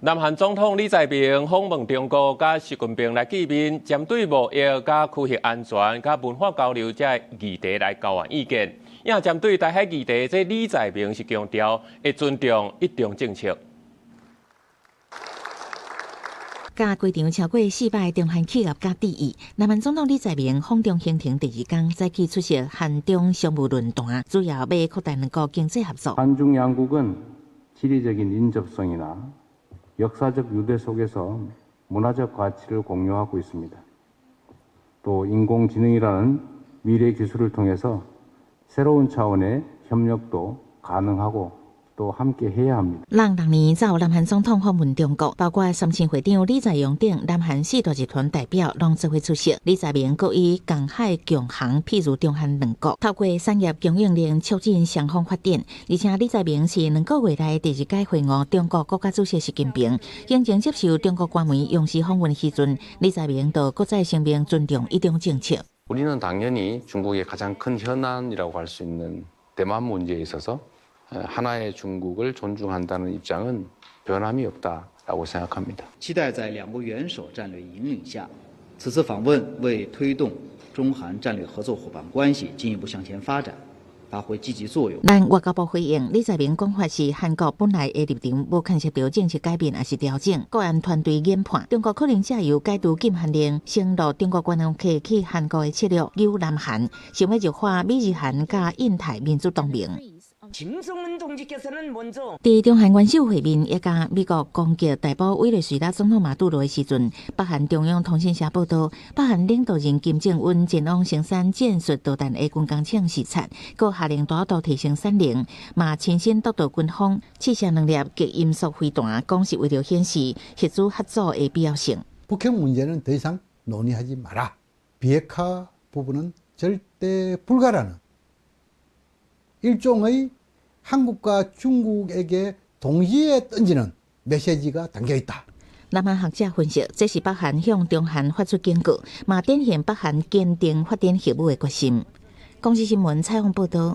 南韓總統李在明訪問中國，佮習近平來見面，針對貿易、佮區域安全、佮文化交流這議題來交換意見。也針對台海議題，這李在明是強調會尊重一中政策。佮機場超過400中韓企業家致意。南韓總統李在明訪中行程第二工，早起出席韓中商務論壇，主要欲擴大兩國經濟合作。 한중 양국은 지리적인 인접성이나 역사적 유대 속에서 문화적 가치를 공유하고 있습니다. 또 인공지능이라는 미래 기술을 통해서 새로운 차원의 협력도 가능하고 또 함께 해야 합니다. 06年走南韓總統訪問中國，包括三星會長李在鎔等南韓四大集團代表攏做伙出席。李在明閣以共海共航，譬喻中韓兩國，透過產業供應鏈促進雙方發展。而且李在明是2個月內第二擺會晤中國國家主席習近平，先前接受中國官媒央視訪問時陣，李在明就閣再聲明尊重一中政策。 우리는 당연히 중국의 가장 큰 현안이라고 할 수 있는 대만 문제에 있어서 하나의 중국을 존중한다는 입장은 변함이 없다라고 생각합니다. 期待在兩國元首戰略引領下，此次訪問為推動中韓戰略合作夥伴關係進一步向前發展，發揮積極作用。咱外交部回應，李在明講法是韓國本來的立場，無牽涉著政策改變抑是調整。國安團隊研判，中國可能藉由解除禁韓令、承諾中國觀光客去韓國的策略，誘南韓想欲弱化美日韓佮印太民主同盟。佇中韓元首會面，也佮美國攻擊逮捕委內瑞拉總統馬杜羅的時陣，北韓中央通訊社報道，北韓領導人金正恩前往成山戰術導彈的軍工廠視察，閣下令大幅度提升產能，嘛親身督導軍方試射兩粒極音速飛彈，講是為著顯示核子合作的必要性。 북핵 문제는 더 이상 논의하지 마라. 비핵화 부분은 절대 불가라는 일종의 한국과 중국에게 동시에 던지는 메시지가 담겨 있다. 南韓學者分析，這是北韓向中韓發出警告，嘛展現北韓堅定發展核武的決心。公視新聞採訪報道。